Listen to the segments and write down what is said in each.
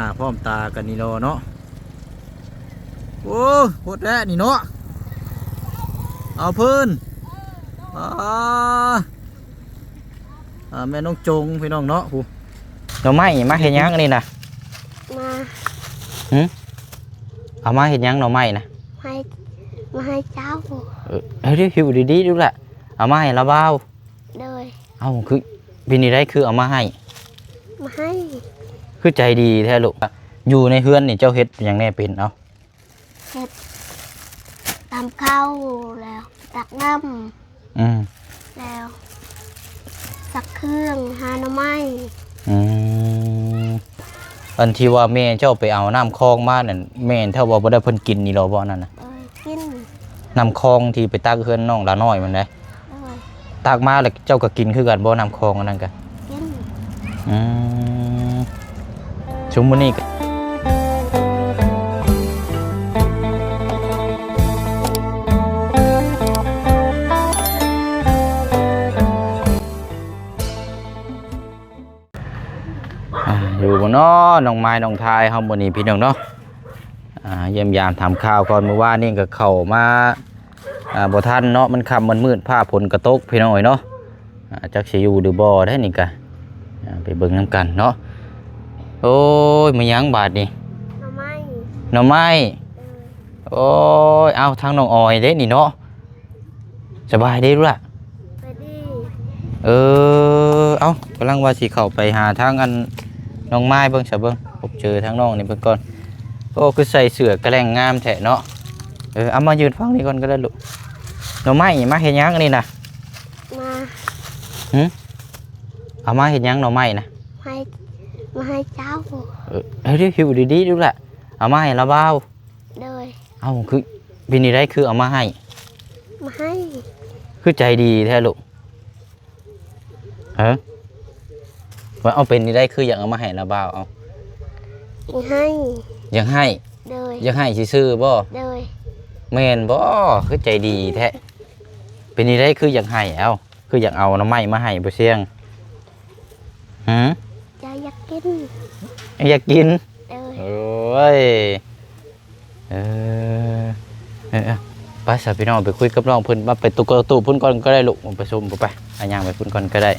ໜ້າພ້ອມຕາກັນນີ້ເນາະ ໂອ້ ໂພດແທ້ນີ້ເນາະ ເອົາເພິ່ນ ອ່າ ອ່າ ແມ່ນ້ອງຈົງພີ່ນ້ອງເນາະ ຜູ້ ໜໍ່ໄມ້ມາເຮັດຫຍັງອັນນີ້ນະ? ມາ ຫຶ? ເອົາມາເຮັດຫຍັງໜໍ່ໄມ້ນະ? ໃຫ້ ມາໃຫ້ເຈົ້າ ເອີ ເອົາດິ ຫິ້ວດີໆ ລູກຫຼ້າ ເອົາມາໃຫ້ລາວບ່າວ ໂດຍ ເອົ້າ ຄື ເປັນຈັ່ງໃດຄືເອົາມາໃຫ້? ມາໃຫ້ ຄືໃຈດີແທ້ລູກ ຢູ່ໃນເຮືອນນີ້ເຈົ້າເຮັດຫຍັງແດ່ເປັນ? ເອົາ ເຮັດ ຕຳເຂົ້າ ແລ້ວຕັກນ້ຳ ອືມ ແລ້ວຊັກເຄື່ອງ ຫາໜໍ່ໄມ້ ອືມ ອັນທີ່ວ່າແມ່ເຈົ້າໄປເອົານ້ຳຄອງມານັ້ນ ແມ່ນແທ້ວ່າບໍ່ໄດ້ເພິ່ນກິນນີ້ລະບໍ່ ອັນນັ້ນນະ? ເອີ ກິນ ນ້ຳຄອງທີ່ໄປຕັກເຮືອນນ້ອງຫຼ້ານ້ອຍມັນໃດ ໂດຍ ຕັກມາແລ້ວເຈົ້າກໍກິນຄືກັນບໍ່ ນ້ຳຄອງອັນນັ້ນກະ? ກິນ ອືມ ຊຸມມື້ນີ້ກະ ອ່າ ຢູ່ບໍ່ນໍ ນ້ອງມາຍນ້ອງທາຍເຮົາມື້ນີ້ພີ່ນ້ອງເນາະ ອ່າ ຢ້ຽມຢາມຖາມຂ່າວກ່ອນ ມື້ວານນີ້ກໍເຂົ້າມາ ອ່າ ບໍ່ທັນເນາະ ມັນຄ່ຳມັນມືດ ຟ້າຝົນກໍຕົກພີ່ນ້ອງເອີຍເນາະ ອ່າ ຈັກຊິຢູ່ຫຼືບໍ່ໄດ໋ນີ້ກະ ອ່າ ໄປເບິ່ງນຳກັນເນາະ ໂອ້ຍ ມາຫຍັງບາດນີ້? ໜໍ່ໄມ້ ໜໍ່ໄມ້ ເອີ ໂອ້ຍ ເອົ້າ ທາງນ້ອງອອຍເດ້ນີ້ເນາະ ສະບາຍດີລູກຫຼ້າ ສະບາຍດີ ເອີ ເອົ້າ ກຳລັງວ່າຊິເຂົ້າໄປຫາທາງອັນນ້ອງມາຍເບິ່ງຊະ ເບິ່ງ ພົບເຈີທາງນ້ອງນີ້ເບິ່ງກ່ອນ ໂອ້ ຄືໃສ່ເສື້ອກະແລັງງາມແທ້ເນາະ ເອີ ເອົາມາຢືນຝັ່ງນີ້ກ່ອນກໍໄດ້ລູກ ໜໍ່ໄມ້ມາເຮັດຫຍັງອັນນີ້ນະ? ມາ ຫຶ? ເອົາມາເຮັດຫຍັງໜໍ່ໄມ້ນະ? ໃຫ້ ມາໃຫ້ເຈົ້າ ເອີ ເອົາດິ ຫິ້ວດີໆ ລູກຫຼ້າ ເອົາມາໃຫ້ລາວບ່າວ ໂດຍ ເອົ້າ ຄື ເປັນຈັ່ງໃດຄືເອົາມາໃຫ້? ມາໃຫ້ ຄືໃຈດີແທ້ລູກ ເອີ ວ່າເອົາ ເປັນຈັ່ງໃດຄືຢາກເອົາມາໃຫ້ລາວບ່າວ ເອົາ ຢາກໃຫ້ ຢາກໃຫ້ ໂດຍ ຢາກໃຫ້ຊື່ໆບໍ່? ໂດຍ ແມ່ນບໍ່? ຄືໃຈດີແທ້ ເປັນຈັ່ງໃດຄືຢາກໃຫ້ ເອົ້າ ຄືຢາກເອົາໜໍ່ໄມ້ມາໃຫ້ບໍ່ຊຽງ? ຫື? ຢາກ ຢາກກິນ ຢາກກິນ ໂດຍ ໂອ້ຍ ເອີ ເອີ ເອີ ໄປຊະພີ່ນ້ອງ ໄປຄຸຍກັບນ້ອງເພິ່ນ ມາໄປຕຸກກະຕຸພຸ້ນກ່ອນກໍໄດ້ລູກ ໄປຊົມ ໄປ ອ່ະ ຍ່າງໄປພຸ້ນກ່ອນກໍໄດ້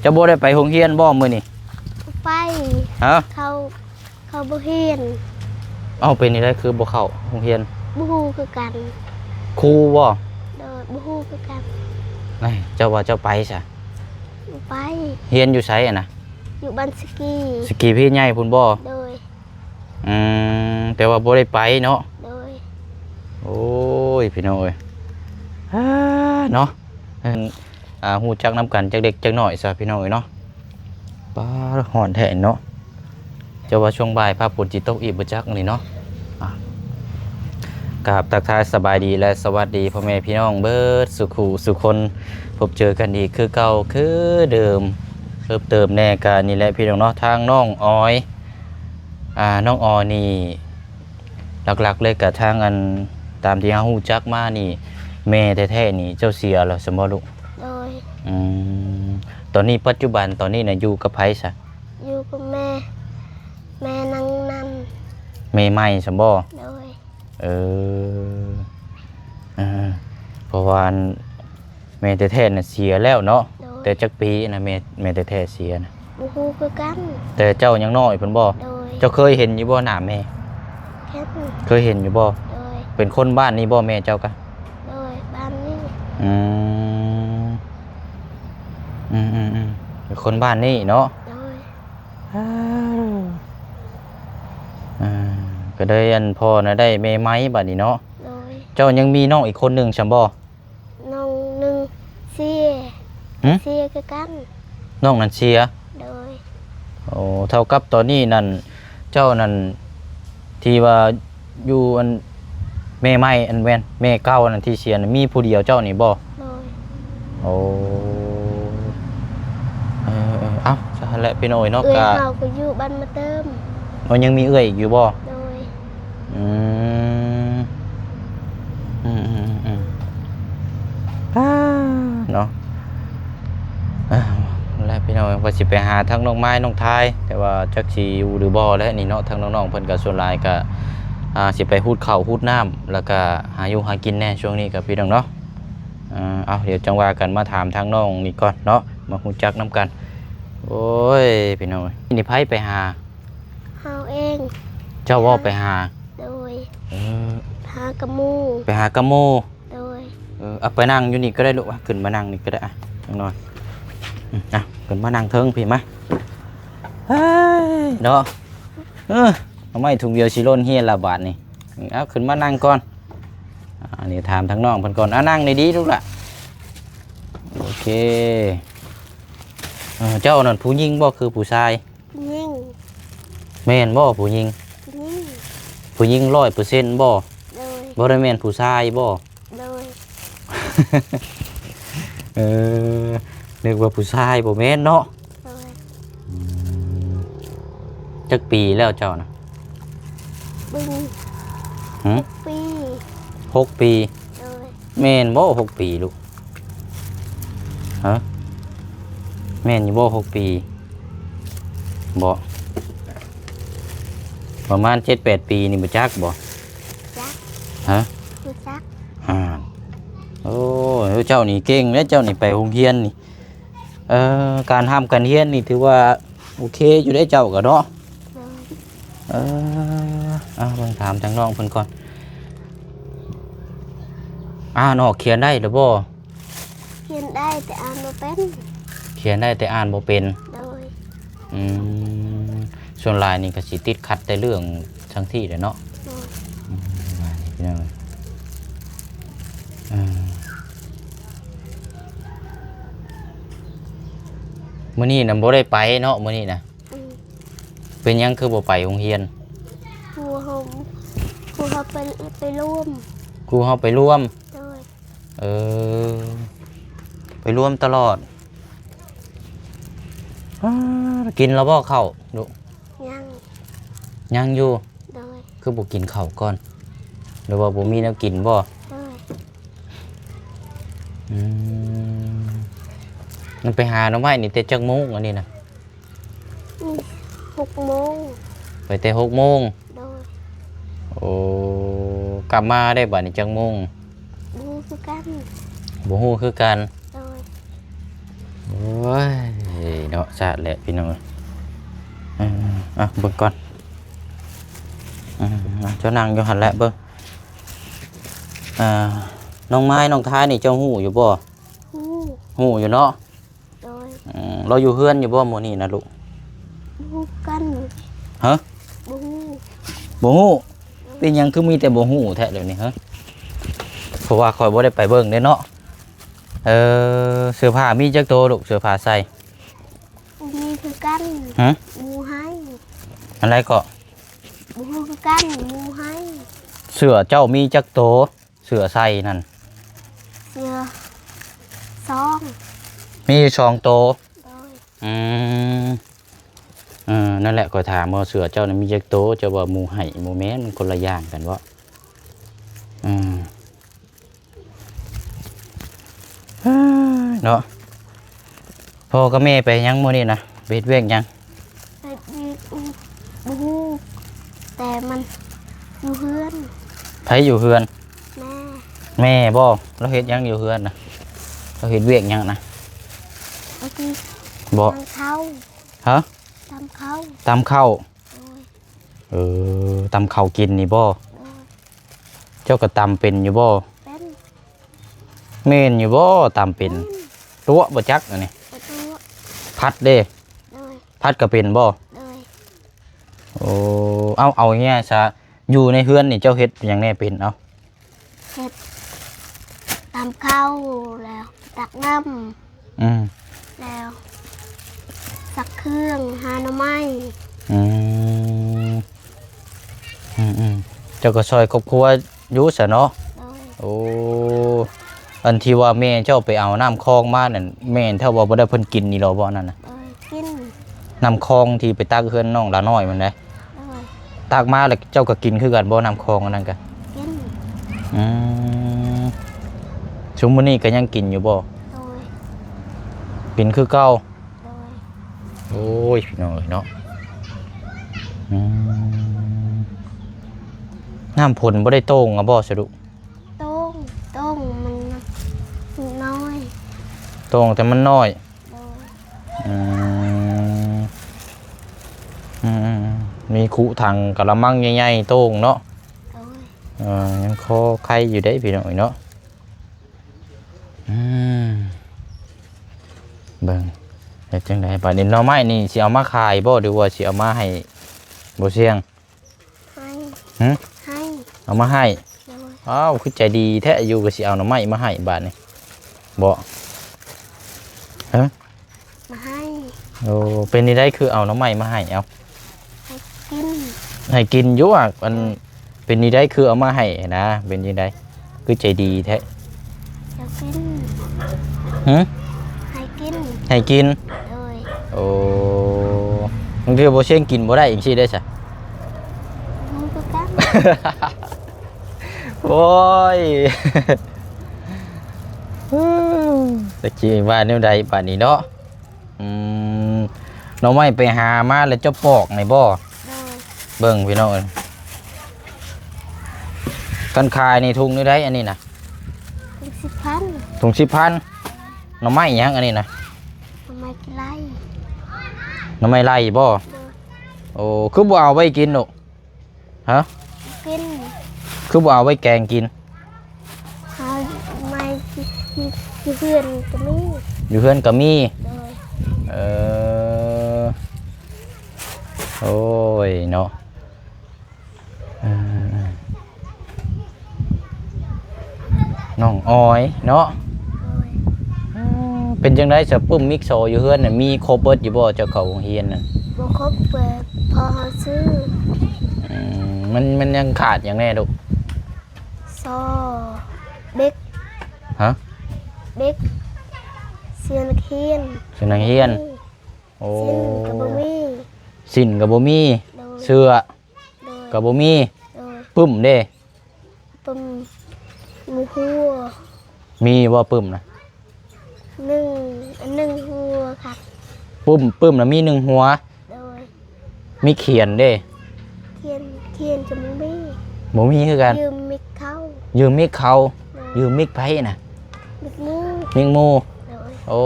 ເຈົ້າບໍ່ໄດ້ໄປໂຮງຮຽນບໍ່ມື້ນີ້? ໄປ ຮະ? ເຂົາ ເຂົາບໍ່ຮຽນ ເອົ້າ ເປັນຈັ່ງໃດຄືບໍ່ເຂົ້າໂຮງຮຽນ? ບໍ່ຮູ້ຄືກັນ ຄູບໍ່? ໂດຍ ບໍ່ຮູ້ຄືກັນ ເຈົ້າວ່າເຈົ້າໄປຊະ? ບໍ່ໄປ ຮຽນຢູ່ໃສຫັ້ນນະ? ຢູ່ບ້ານສະກີ ສະກີພີໃຫຍ່ພຸ້ນບໍ່? ໂດຍ ອືມ ແຕ່ວ່າບໍ່ໄດ້ໄປເນາະ ໂດຍ ໂອ້ຍ ພີ່ນ້ອງເອີຍ ເນາະ ອ່າ ຮູ້ຈັກນຳກັນຈັກເລັກຈັກນ້ອຍຊະ ພີ່ນ້ອງເອີຍເນາະ ປ້າ ຮ້ອນແທ້ເນາະ ເຈົ້າວ່າຊ່ວງບ່າຍຟ້າຝົນຊິຕົກອີກບໍ່ຈັກນີ້ເນາະ ອ່າ ກາບທັກທາຍສະບາຍດີ ແລະ ສະຫວັດດີພໍ່ແມ່ພີ່ນ້ອງເບິດສູ່ຄູ່ສູ່ຄົນ ພົບເຈີກັນອີກຄືເກົ່າຄືເດີມ ເພີ່ມເຕີມແດ່ກະນີ້ແຫຼະພີ່ນ້ອງເນາະ ທາງນ້ອງອອຍ ອ່າ ນ້ອງອອຍນີ້ ຫຼັກໆເລີຍກະທາງອັນ ຕາມທີ່ເຮົາຮູ້ຈັກມານີ້ ແມ່ແທ້ໆນີ້ເຈົ້າເສຍແລ້ວຊັ້ນບໍ່ລູກ? ໂດຍ ອືມ ຕອນນີ້ປັດຈຸບັນຕອນນີ້ນະຢູ່ກັບໃຜຊະ? ຢູ່ກັບແມ່ ແມ່ນາງນັ້ນ ແມ່ໃໝ່ຊັ້ນບໍ່? ໂດຍ ເອີ ເອີ ເພາະວ່າອັນ ແມ່ແທ້ໆນະເສຍແລ້ວເນາະ ໂດຍ ແຕ່ຈັກປີນະ ແມ່ ແມ່ແທ້ໆເສຍນະ? ບໍ່ຮູ້ຄືກັນ ແຕ່ເຈົ້າຍັງນ້ອຍພຸ້ນບໍ່? ໂດຍ ເຈົ້າເຄີຍເຫັນຢູ່ບໍ່ໜ້າແມ່? ເຫັນ ເຄີຍເຫັນຢູ່ບໍ່? ໂດຍ ເປັນຄົນບ້ານນີ້ບໍ່ແມ່ເຈົ້າກະ? ໂດຍ ບ້ານນີ້ ອືມ ອືມໆໆ ເປັນຄົນບ້ານນີ້ເນາະ? ໂດຍ ອ່າ ກໍໄດ້ອັນພໍ່ນະໄດ້ແມ່ໃໝ່ບາດນີ້ເນາະ? ໂດຍ ເຈົ້າຍັງມີນ້ອງອີກຄົນໜຶ່ງຊັ້ນບໍ່? ນ້ອງໜຶ່ງເສຍ ຫຶ? ເສຍຄືກັນ ນ້ອງນັ້ນເສຍ ໂດຍ ໂອ້ ເທົ່າກັບຕອນນີ້ນັ້ນ ເຈົ້ານັ້ນ ທີ່ວ່າຢູ່ອັນ ແມ່ໃໝ່ ອັນແມ່ນ ແມ່ເກົ່ານັ້ນທີ່ເສຍນັ້ນ ມີຜູ້ດຽວເຈົ້ານີ້ບໍ່? ໂດຍ ໂອ້ ເອີໆ ເອົ້າ ຊັ້ນແຫຼະພີ່ນ້ອງເນາະ ເອື້ອຍ ກະ ເຮົາກໍຢູ່ບ້ານມາເຕີມ ໂອ້ ຍັງມີເອື້ອຍອີກຢູ່ບໍ່? ໂດຍ ອືມ ອືມໆໆໆ ປ້າ ເນາະ ອ່າ ແລະພີ່ນ້ອງ ວ່າຊິໄປຫາທາງນ້ອງໄມ້ນ້ອງທາຍ ແຕ່ວ່າຈັກຊິຢູ່ຫຼືບໍ່ແຫຼະນີ້ເນາະ. ທາງນ້ອງໆເພິ່ນກໍສ່ວນຫຼາຍກໍ ອ່າ ຊິໄປຫູດເຂົ້າຫູດນ້ຳ ແລ້ວກໍຫາຢູ່ຫາກິນແດ່ຊ່ວງນີ້ກໍພີ່ນ້ອງເນາະ. ເອີ ເອົາ ດຽວຈັ່ງວ່າກັນ ມາຖາມທາງນ້ອງນີ້ກ່ອນເນາະ ມາຮູ້ຈັກນຳກັນ. ໂອ້ຍ ພີ່ນ້ອງເອີຍ ນີ້ໃຜໄປຫາ? ເຮົາເອງ. ເຈົ້າບໍ່ໄປຫາ? ໂດຍ. ເອີ ຫາກັບໝູ່. ໄປຫາກັບໝູ່? ໂດຍ. ເອີ ເອົາ ໄປນັ່ງຢູ່ນີ້ກໍໄດ້ລູກ ຂຶ້ນມານັ່ງນີ້ກໍໄດ້ ອ່ະ ຈັກໜ່ອຍ. ອືມ ອ່ະ ຂຶ້ນມານັ່ງເທິງພີ້ມາ. ເຮີ້ຍ ເນາະ ເອີ ເອົາໄມ້ຖົງດຽວຊິຫຼົ່ນຮຽນລະບາດນີ້. ເອົາ ຂຶ້ນມານັ່ງກ່ອນ. ອ່າ ອັນນີ້ຖາມທາງນ້ອງເພິ່ນກ່ອນ. ອ່າ ນັ່ງດີໆລູກຫຼ້າ. ໂອເຄ. ເອີ ເຈົ້ານັ້ນຜູ້ຍິງບໍ່ ຄືຜູ້ຊາຍ? ຜູ້ຍິງ. ແມ່ນບໍ່ຜູ້ຍິງ? ຜູ້ຍິງ. ຜູ້ຍິງຮ້ອຍເປີເຊັນບໍ່? ໂດຍ. ບໍ່ໄດ້ແມ່ນຜູ້ຊາຍບໍ່? ໂດຍ. ເອີ ນຶກວ່າຜູ້ຊາຍ ບໍ່ແມ່ນເນາະ. ໂດຍ. ອືມ ຈັກປີແລ້ວເຈົ້ານະ? ເບິ່ງ. ຫຶ? ຫົກປີ. ຫົກປີ. ໂດຍ. ແມ່ນບໍ່ຫົກປີລູກ? ຮະ? ແມ່ນຢູ່ບໍ່ຫົກປີ? ບໍ່ ປະມານເຈັດແປດປີນີ້ ບໍ່ຈັກບໍ່? ຈັກ. ຮະ? ບໍ່ຈັກ. ອ່າ ໂອ້ ເຈົ້ານີ້ເກັ່ງເດ້ ເຈົ້ານີ້ໄປໂຮງຮຽນນີ້. ເອີ ການຮ່ຳການຮຽນນີ້ຖືວ່າໂອເຄຢູ່ເດ້ເຈົ້າກໍເນາະ. ໂດຍ. ເອີ ເອົາ ເບິ່ງຖາມທາງນ້ອງເພິ່ນກ່ອນ. ອ່ານອອກຂຽນໄດ້ຫຼືບໍ່? ຂຽນໄດ້ແຕ່ອ່ານບໍ່ເປັນ. ຂຽນໄດ້ແຕ່ອ່ານບໍ່ເປັນ. ໂດຍ. ອືມ ສ່ວນຫຼາຍນີ້ກໍຊິຕິດຂັດແຕ່ເລື່ອງທັງທີແຫຼະເນາະ. ໂດຍ. ອືມ ພີ່ນ້ອງເອີຍ ເອີ ມື້ນີ້ນະບໍ່ໄດ້ໄປເນາະ ມື້ນີ້ນະ. ອືມ. ເປັນຫຍັງຄືບໍ່ໄປໂຮງຮຽນ? ຄູເຮົາ ຄູເຮົາໄປ ໄປລວມ. ຄູເຮົາໄປລວມ? ໂດຍ. ເອີ ໄປລວມຕະຫຼອດ. ອ້າ ກິນແລ້ວບໍ່ເຂົ້າລູກ? ຍັງ. ຍັງຢູ່? ໂດຍ. ຄືບໍ່ກິນເຂົ້າກ່ອນ ຫຼືວ່າບໍ່ມີແນວກິນບໍ່? ໂດຍ. ອືມ ມັນໄປຫາໜໍ່ໄມ້ນີ້ແຕ່ຈັກໂມງ ອັນນີ້ນະ? ອືມ ຫົກໂມງ. ໄປແຕ່ຫົກໂມງ? ໂດຍ. ໂອ້ ກັບມາໄດ້ບາດນີ້ຈັກໂມງ? ບໍ່ຮູ້ຄືກັນ. ບໍ່ຮູ້ຄືກັນ. ໂດຍ. ໂອ້ຍ ເນາະ ຊາດແຫຼະພີ່ນ້ອງເອີຍ. ເອີ ເອົາເບິ່ງກ່ອນ. ເອີ ເຈົ້ານັ່ງຢູ່ຫັ້ນແຫຼະເບິ່ງ. ເອີ ນ້ອງໄມ້ນ້ອງທາຍນີ້ເຈົ້າຮູ້ຢູ່ບໍ່? ຮູ້. ຮູ້ຢູ່ເນາະ. ໂດຍ. ອືມ ລາວຢູ່ເຮືອນຢູ່ບໍ່ມື້ນີ້ນະລູກ? ບໍ່ຮູ້ກັນ. ຮະ? ບໍ່ຮູ້. ບໍ່ຮູ້? ເປັນຫຍັງຄືມີແຕ່ບໍ່ຮູ້ແທ້ດຽວນີ້ ຮະ? ເພາະວ່າຂ້ອຍບໍ່ໄດ້ໄປເບິ່ງເດ້ເນາະ. ເອີ ເສື້ອຜ້າມີຈັກໂຕລູກ ເສື້ອຜ້າໃສ່? ບໍ່ມີຄືກັນ. ຫຶ? ໝູ່ໃຫ້. ອັນໃດເກາະ? ບໍ່ຮູ້ຄືກັນ ໝູ່ໃຫ້. ເສື້ອເຈົ້າມີຈັກໂຕ? ເສື້ອໃສ່ນັ້ນ? ເສື້ອສອງ. ມີຢູ່ສອງໂຕ? ໂດຍ. ອືມ ເອີ ນັ້ນແຫຼະ ຂ້ອຍຖາມວ່າເສື້ອເຈົ້ານັ້ນມີຈັກໂຕ ເຈົ້າວ່າໝູ່ໃຫ້ ບໍ່ແມ່ນ ມັນຄົນລະຢ່າງກັນເວາະ. ອືມ ເນາະ. ພໍ່ກັບແມ່ໄປຫຍັງມື້ນີ້ນະ? ໄປເຮັດວຽກຫຍັງ? ໄປວຽກ ບໍ່ຮູ້ ແຕ່ມັນຢູ່ເຮືອນ. ໃຜຢູ່ເຮືອນ? ແມ່. ແມ່ບໍ່? ລາວເຮັດຫຍັງຢູ່ເຮືອນນະ? ລາວເຮັດວຽກຫຍັງນະ? ບໍ່ ຕຳເຂົ້າ. ຮະ? ຕຳເຂົ້າ. ຕຳເຂົ້າ. ໂດຍ. ເອີ ຕຳເຂົ້າກິນນີ້ບໍ່? ໂດຍ. ເຈົ້າກໍຕຳເປັນຢູ່ບໍ່? ເປັນ. ແມ່ນຢູ່ບໍ່ ຕຳເປັນ? ແມ່ນ. ຕົວະບໍ່ຈັກອັນນີ້. ບໍ່ຕົວະ. ຜັດເດ້? ໂດຍ. ຜັດກໍເປັນບໍ່? ໂດຍ. ໂອ້ ເອົາ ເອົາງ່າຍຊະ ຢູ່ໃນເຮືອນນີ້ເຈົ້າເຮັດຫຍັງແດ່ເປັນ? ເອົາ ເຮັດ ຕຳເຂົ້າ ແລ້ວຕັກນ້ຳ. ອືມ ແລ້ວຊັກເຄື່ອງ ຫາໜໍ່ໄມ້. ອືມ ອືມໆ ເຈົ້າກໍຊ່ອຍຄອບຄົວຢູ່ຊະເນາະ. ໂດຍ. ໂອ້ ອັນທີ່ວ່າແມ່ເຈົ້າໄປເອົານ້ຳຄອງມານັ້ນ ແມ່ນແທ້ວ່າບໍ່ໄດ້ເພິ່ນກິນນີ້ລະບໍ່ນັ້ນນະ? ໂດຍ ກິນ. ນ້ຳຄອງທີ່ໄປຕັກເຮືອນນ້ອງຫຼານ້ອຍມັນໃດ? ໂດຍ. ຕັກມາແລ້ວເຈົ້າກໍກິນຄືກັນບໍ່ ນ້ຳຄອງອັນນັ້ນກະ? ກິນ. ອືມ ຊຸມມື້ນີ້ກໍຍັງກິນຢູ່ບໍ່? ໂດຍ. ກິນຄືເກົ່າ? ໂດຍ. ໂອ້ຍ ພີ່ນ້ອງເອີຍເນາະ ອືມ ນ້ຳຝົນບໍ່ໄດ້ໂຕ່ງເອົາບໍ່ສະດຸ? ໂຕ່ງ ໂຕ່ງມັນນ້ອຍ ໂຕ່ງແຕ່ມັນນ້ອຍ. ໂດຍ ອືມ ອືມ ມີຄຸຖັງກະລະມັງໃຫຍ່ໆໂຕ່ງເນາະ. ໂດຍ ເອີ ຍັງພໍໄຄຢູ່ເດ້ພີ່ນ້ອງເອີຍເນາະ. ອືມ ເບິ່ງເຮັດຈັ່ງໃດບາດນີ້. ໜໍ່ໄມ້ນີ້ຊິເອົາມາຂາຍບໍ່ ຫຼືວ່າຊິເອົາມາໃຫ້ບໍ່ຊຽງ? ໃຫ້ ຫຶ ໃຫ້ ເອົາມາໃຫ້. ໂດຍ ອ້າວ ຄືໃຈດີແທ້ ຢູ່ກໍຊິເອົາໜໍ່ໄມ້ມາໃຫ້ບາດນີ້ ບໍ່ ຫຶ ມາໃຫ້. ໂອ້ ເປັນນີ້ໃດຄືເອົາໜໍ່ໄມ້ມາໃຫ້ ເອົາ ໃຫ້ກິນ ໃຫ້ກິນຢູ່ອະ ອັນ ເປັນນີ້ໃດຄືເອົາມາໃຫ້ນະ ເປັນຈັ່ງໃດ ຄືໃຈດີແທ້? ຢາກກິນ ຫຶ ໃຫ້ກິນ ໃຫ້ກິນ. ໂດຍ ໂອ້ ບາງເທື່ອບໍ່ຊຽງກິນບໍ່ໄດ້ຈັ່ງຊີ້ໄດ້ຊະ. ບໍ່ຮູ້ຄືກັນ ໂອ້ຍ ແຕ່ກີ້ວ່າແນວໃດບາດນີ້ເນາະ. ອືມ ໜໍ່ໄມ້ໄປຫາມາແລ້ວເຈົ້າປອກໃຫ້ບໍ່? ໂດຍ ເບິ່ງພີ່ນ້ອງເອີຍ ຄັນຂາຍນີ້ທຸງນີ້ໃດ ອັນນີ້ນະ? ທຸງສິບພັນ ທຸງສິບພັນ. ໜໍ່ໄມ້ຫຍັງອັນນີ້ນະ? ໜໍ່ໄມ້ກິໄລ ໜໍ່ໄມ້ໄລ່ບໍ່? ໂດຍ ໂອ້ ຄືບໍ່ເອົາໄວ້ກິນລູກ? ຫະ ກິນ ຄືບໍ່ເອົາໄວ້ແກງກິນ? ເອົາໄວ້ຢູ່ ຢູ່ເຮືອນກໍມີ ຢູ່ເຮືອນກໍມີ. ໂດຍ ເອີ ໂອ້ຍເນາະ ເອີ ນ້ອງອອຍເນາະ. ໂດຍ ເປັນຈັ່ງໃດສະ ປຶ້ມມິກໂຊຢູ່ເຮືອນນະ ມີຄົບເບິດຢູ່ບໍ່ ເຈົ້າເຂົ້າໂຮງຮຽນນະ? ບໍ່ຄົບ ເປີດ ພໍເຮົາຊື້. ອືມ ມັນ ມັນຍັງຂາດຫຍັງແດ່ລູກ? ຊໍ ເບັກ ຫະ ເບັກ ເສື້ອນັກຮຽນ ເສື້ອນັກຮຽນ. ໂອ້ ສິ້ນກໍບໍ່ມີ ສິ້ນກໍບໍ່ມີ. ໂດຍ ເສື້ອ ໂດຍ ກໍບໍ່ມີ. ໂດຍ ປຶ້ມເດ? ປຶ້ມມີຫົວ ມີບໍ່ປຶ້ມນະ? ໜຶ່ງ ໜຶ່ງຫົວຄັບ ປຶ້ມ ປຶ້ມນະມີໜຶ່ງຫົວ. ໂດຍ ມີຂຽນເດ? ຂຽນ ຂຽນກໍບໍ່ມີ ບໍ່ມີຄືກັນ. ຢືມມິກເຂົາ ຢືມມິກເຂົາ. ໂດຍ ຢືມມິກໃຜນະ? ມິກໝູ່ ມິກໝູ່. ໂດຍ ໂອ້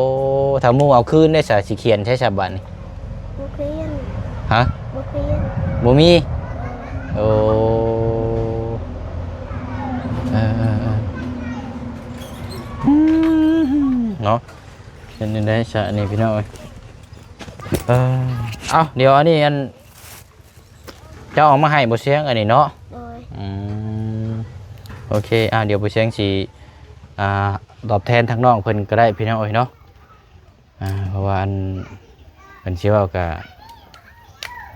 ຖ້າໝູ່ເອົາຄືນໄດ້ສະ ຊິຂຽນໃຊ້ສະບາດນີ້? ບໍ່ຂຽນ ຫະ ບໍ່ຂຽນ ບໍ່ມີ. ໂດຍ ໂອ້ ເອີ ເອີ ເອີ ອືມ ເນາະ ເປັນຈັ່ງໃດສະອັນນີ້ພີ່ນ້ອງເອີຍ? ເອີ ເອົ້າ ດຽວອັນນີ້ອັນ ເຈົ້າເອົາມາໃຫ້ບໍ່ຊຽງອັນນີ້ເນາະ? ໂດຍ ອືມ ໂອເຄ ອ່າ ດຽວບໍ່ຊຽງຊິ ອ່າ ຕອບແທນທາງນ້ອງເພິ່ນກໍໄດ້ພີ່ນ້ອງເອີຍເນາະ. ອ່າ ເພາະວ່າອັນ ເພິ່ນຊິເວົ້າກະ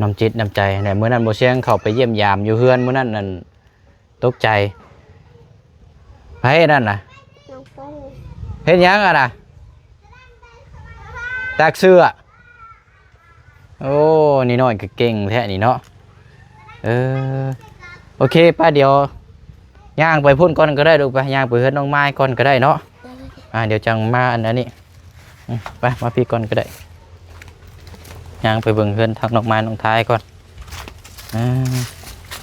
ນ້ຳຈິດນ້ຳໃຈແຫຼະ. ມື້ນັ້ນບໍ່ຊຽງເຂົ້າໄປຢ້ຽມຢາມຢູ່ເຮືອນ ມື້ນັ້ນນັ້ນ ຕົກໃຈ. ໃຜນັ້ນນະ? ນ້ອງໂປ້. ເຮັດຫຍັງຫັ້ນນະ? ຕາກເສື້ອ. ໂອ້ ນີ້ນ້ອຍກໍເກັ່ງແທ້ນີ້ເນາະ. ເອີ ໂອເຄ ໄປ ດຽວຍ່າງໄປພຸ້ນກ່ອນກໍໄດ້ລູກ ໄປ ຍ່າງໄປເຮືອນນ້ອງມາຍກ່ອນກໍໄດ້ເນາະ. ອ່າ ດຽວຈັ່ງມາອັນ ອັນນີ້. ອືມ ໄປ ມາພີ້ກ່ອນກໍໄດ້ ຍ່າງໄປເບິ່ງເຮືອນທາງນ້ອງມາຍນ້ອງທາຍກ່ອນ. ເອີ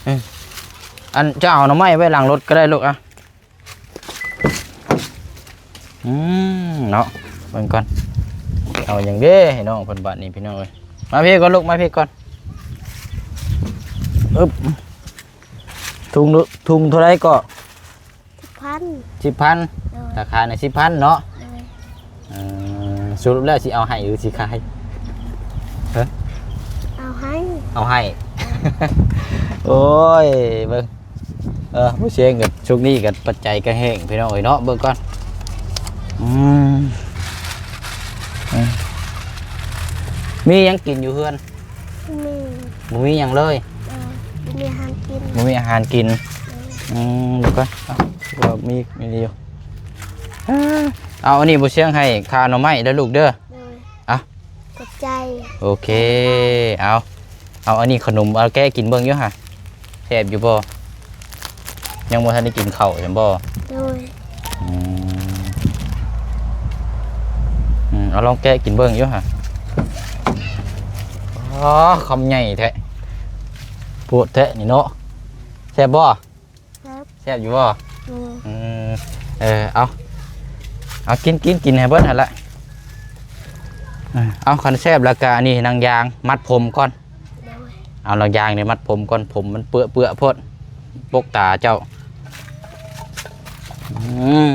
ເອີ ອັນ ເຈົ້າເອົາໜໍ່ໄມ້ໄວ້ຫຼັງລົດກໍໄດ້ລູກ. ອ່ະ ອືມ ເນາະ ເບິ່ງກ່ອນ ເອົາຫຍັງເດ້ໃຫ້ນ້ອງເພິ່ນບາດນີ້ພີ່ນ້ອງເອີຍ. ມາພີ້ກ່ອນລູກ ມາພີ້ກ່ອນ. ອຶບ ທຸງ ທຸງເທົ່າໃດເກາະ? ສິບພັນ ສິບພັນ. ໂດຍ ຕາຂາຍໃນສິບພັນເນາະ. ໂດຍ ເອີ ສະຫຼຸບແລ້ວຊິເອົາໃຫ້ຫຼືຊິຂາຍ? ເອີ ເອົາໃຫ້ ເອົາໃຫ້. ໂອ້ຍ ເບິ່ງ ເອີ ບໍ່ຊຽງກັບຊຸກນີ້ກັບປັດໄຈກະແຫ້ງພີ່ນ້ອງເອີຍເນາະ. ເບິ່ງກ່ອນ ອືມ ອືມ ມີຫຍັງກິນຢູ່ເຮືອນ? ບໍ່ມີ ບໍ່ມີຫຍັງເລີຍ. ເອີ ບໍ່ມີອາຫານກິນ ບໍ່ມີອາຫານກິນ. ເອີ ອືມ ເບິ່ງກ່ອນ ເອົ້າ ວ່າມີ ມີຢູ່. ເອົາ ອັນນີ້ບໍ່ຊຽງໃຫ້ຄ່າໜໍ່ໄມ້ເດີລູກເດີ. ໂດຍ ອ່ະ ຂອບໃຈ ໂອເຄ. ເອົາ ເອົາ ອັນນີ້ຂະໜົມ ເອົາແກະກິນເບິ່ງຢູ່ຫະ ແຊບຢູ່ບໍ່? ຍັງບໍ່ທັນໄດ້ກິນເຂົ້າຊັ້ນບໍ່? ໂດຍ ອືມ ອືມ ເອົາລອງແກະກິນເບິ່ງຢູ່ຫະ. ອໍ ຄຳໃຫຍ່ແທ້ ໂພດແທ້ນີ້ເນາະ. ແຊບບໍ່? ແຊບ ແຊບຢູ່ບໍ່? ໂດຍ. ອືມ ເອີ ເອົາ ເອົາ ກິນ ກິນ ກິນໃຫ້ເບິດຫັ້ນລະ. ເອີ ເອົາ ຄັນແຊບແລ້ວກະອັນນີ້ ໜັງຢາງມັດຜົມກ່ອນ. ໂດຍ. ເອົາໜັງຢາງນີ້ມັດຜົມກ່ອນ ຜົມມັນເປືອໆໂພດ ປົກຕາເຈົ້າ. ອືມ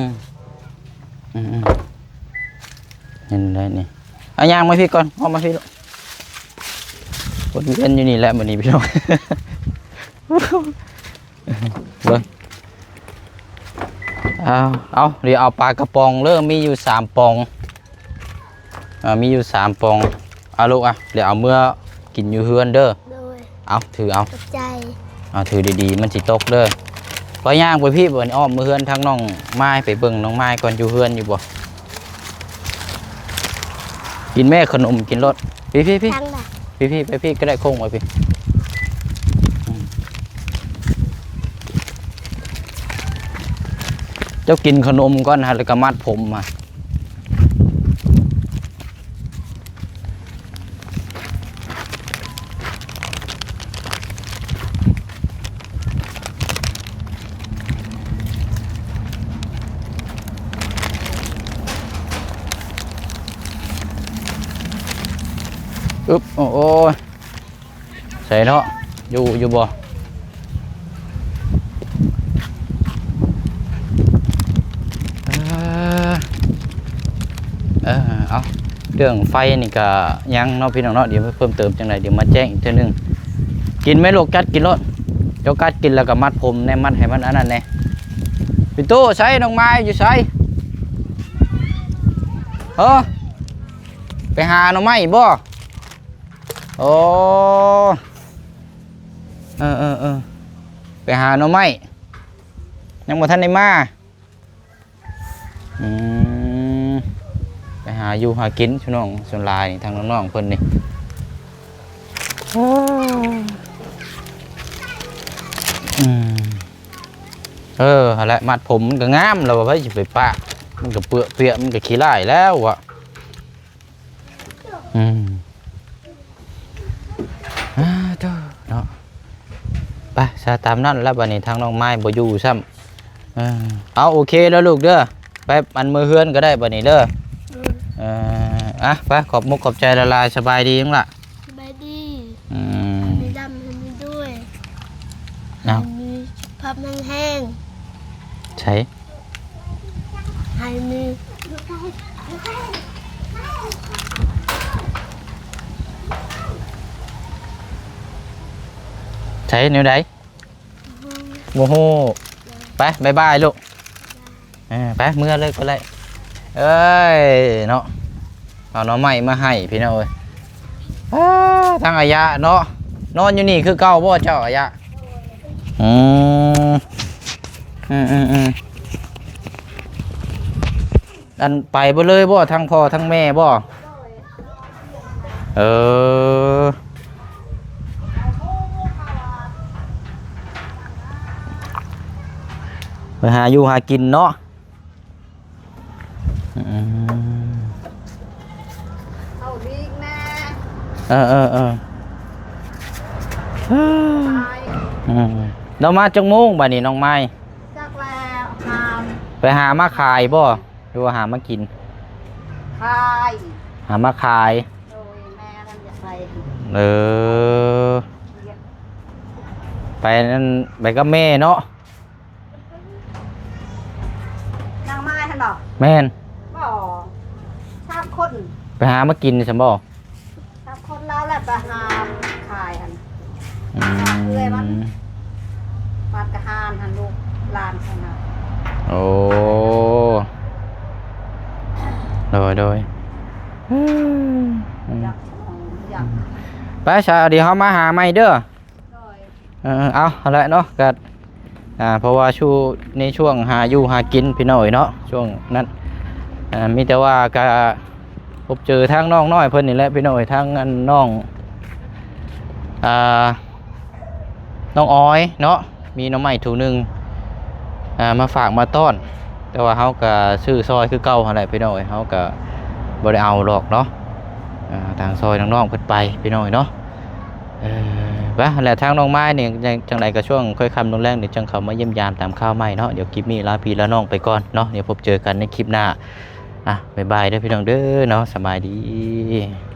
ອືມໆ ເຫັນໄດ້ນີ້. ເອົາຍ່າງມາພີ້ກ່ອນ ອອກມາພີ້ລູກ. ວົນວຽນຢູ່ນີ້ແຫຼະມື້ນີ້ພີ່ນ້ອງ. ເບິ່ງ ເອົາ ເອົາ ດຽວເອົາປາກະປ໋ອງເດີ ມີຢູ່ສາມປ໋ອງ ອ່າ ມີຢູ່ສາມປ໋ອງ. ເອົາລູກ ອ່ະ ດຽວເອົາເມືອກິນຢູ່ເຮືອນເດີ. ໂດຍ. ເອົາ ຖືເອົາ ຂອບໃຈ. ເອົາ ຖືດີໆ ມັນຊິຕົກເດີ. ຂ້ອຍຍ່າງໄປພີ້ ບັດນີ້ອ້ອມເມືອເຮືອນທາງນ້ອງມາຍ ໄປເບິ່ງນ້ອງມາຍກ່ອນ ຢູ່ເຮືອນຢູ່ບໍ່. ກິນແມ່ຂະໜົມ ກິນໂລດ. ພີ້ໆ ທາງໃດ? ພີ້ໆ ໄປພີ້ກໍໄດ້ ໂຄ້ງໄປພີ້. ອືມ ເຈົ້າກິນຂະໜົມກ່ອນຫັ້ນ ແລ້ວກໍມັດຜົມມາ. ອຶບ ໂອ້ ໂອ້ຍ ໃສ່ເນາະ ຢູ່ ຢູ່ບໍ່? ເອີ ເອີ ເອົາ ເລື່ອງໄຟນີ້ກະຍັງເນາະພີ່ນ້ອງເນາະ ດຽວເພີ່ມເຕີມຈັ່ງໃດ ດຽວມາແຈ້ງອີກເທື່ອໜຶ່ງ. ກິນໄໝລູກ? ກັດກິນໂລດ ເຈົ້າກັດກິນແລ້ວກໍມັດຜົມແດ່ ມັດໃຫ້ມັນອັນນັ້ນແດ່. ປີໂຕ້ ໃສ ນ້ອງມາຍຢູ່ໃສ? ເອີ ໄປຫາໜໍ່ໄມ້ບໍ່? ໂອ້ ເອີໆໆ ໄປຫາໜໍ່ໄມ້ ຍັງບໍ່ທັນໄດ້ມາ. ອືມ ໄປຫາຢູ່ຫາກິນ ຊຸມນ້ອງ ສ່ວນຫຼາຍນີ້ ທາງນ້ອງໆເພິ່ນນີ້. ອືມ ເອີ ຫັ້ນແຫຼະ ມັດຜົມມັນກໍງາມແລ້ວ ວ່າໃຜຊິໄປປະ ມັນກໍເປືອະເປຍະ ມັນກໍຂີ້ລ້າຍແລ້ວວະ. ອືມ ອາ ໂທ້ເນາະ ໄປຊະ ຕາມນັ້ນລະ ບັດນີ້ທາງນ້ອງມາຍບໍ່ຢູ່ຊ້ຳ. ເອີ ເອົາ ໂອເຄເດີລູກເດີ ໄປ ອັນ ເມືອເຮືອນກໍໄດ້ບັດນີ້ເດີ. ເອີ ເອີ ອະ ໄປ ຂອບມຸກຂອບໃຈຫຼາຍໆ ສະບາຍດີຫຍັງລະ? ສະບາຍດີ. ອືມ ໃຫ້ມີລ່ຳໃຫ້ມີລວຍ ເອົາ ໃຫ້ມີສຸຂະພາບແຮງແຮງ. ໃສ ໃຫ້ມີ ໃສແນວໃດ? ບໍ່ຮູ້. ໄປ ບາຍບາຍລູກ. ເອີ ໄປ ເມືອເລີຍກໍໄດ້. ເອີຍ ເນາະ ເອົາໜໍ່ໄມ້ມາໃຫ້ພີ່ນ້ອງເອີຍ. ອ້າ ທາງອາຍະເນາະ ນອນຢູ່ນີ້ຄືເກົ່າບໍ່ເຈົ້າອາຍະ? ອືມ ອືມໆໆ ອັນ ໄປເບິດເລີຍບໍ່ ທັງພໍ່ທັງແມ່ບໍ່? ເອີ ໄປຫາຢູ່ຫາກິນເນາະ. ອືມ ເຂົ້າລີກແນ່. ເອີໆໆ ສະບາຍ. ອືມ ລາວມາຈັກໂມງບາດນີ້ນ້ອງມາຍ? ຈັກແລ້ວ ຫາ ໄປຫາມາຂາຍບໍ່ ຫຼືວ່າຫາມາກິນ? ຂາຍ ຫາມາຂາຍ. ໂດຍ ແມ່ນັ້ນຢາກໄປ. ເອີ ໄປນັ້ນ ໄປກັບແມ່ເນາະ. ນາງມາຍຫັ້ນບໍ່? ແມ່ນ. ບໍ່ ສາມຄົນ ໄປຫາມາກິນຊັ້ນບໍ່? ສາມຄົນ ລາວແຫຼະໄປຫາຂາຍຫັ້ນ. ອືມ ເອື້ອຍມັນ ບາດກະຫານຫັ້ນ ລູກຫຼານຫັ້ນນະ. ໂອ້ ໂດຍໆ ອືມ ຢາກ ຢາກ ໄປຊະ ດຽວເຮົາມາຫາໃໝ່ເດີ. ໂດຍ. ເອີ ເອົາ ຫັ້ນແຫຼະເນາະ ກະ ອ່າ ເພາະວ່າຊ່ວງ ໃນຊ່ວງຫາຢູ່ຫາກິນພີ່ນ້ອງເອີຍເນາະ ຊ່ວງນັ້ນ ອ່າ ມີແຕ່ວ່າກະພົບເຈີທາງນ້ອງນ້ອຍເພິ່ນນີ້ແຫຼະພີ່ນ້ອງເອີຍ ທາງອັນນ້ອງ ອ່າ ນ້ອງອອຍເນາະ ມີໜໍ່ໄມ້ຖົງໜຶ່ງ ອ່າ ມາຝາກມາຕ້ອນ ແຕ່ວ່າເຮົາກະຊື້ຊ່ອຍຄືເກົ່າຫັ້ນແຫຼະພີ່ນ້ອງເອີຍ ເຮົາກະບໍ່ໄດ້ເອົາດອກເນາະ ອ່າ ທາງຊ່ອຍນ້ອງໆເພິ່ນໄປພີ່ນ້ອງເອີຍເນາະ. ເອີ ວ່າແລ້ວທາງນ້ອງມາຍນີ້ ຈັ່ງໃດກໍຊ່ວງຄ່ອຍຄ່ຳລົງແລງນີ້ ຈັ່ງເຂົ້າມາຢ້ຽມຢາມຕາມຂ່າວໃໝ່ເນາະ. ດຽວຄລິບນີ້ລາພີ່ລານ້ອງໄປກ່ອນເນາະ, ດຽວພົບເຈີກັນໃນຄລິບໜ້າ. ອ່ະ ບາຍບາຍເດີພີ່ນ້ອງເດີເນາະ, ສະບາຍດີ.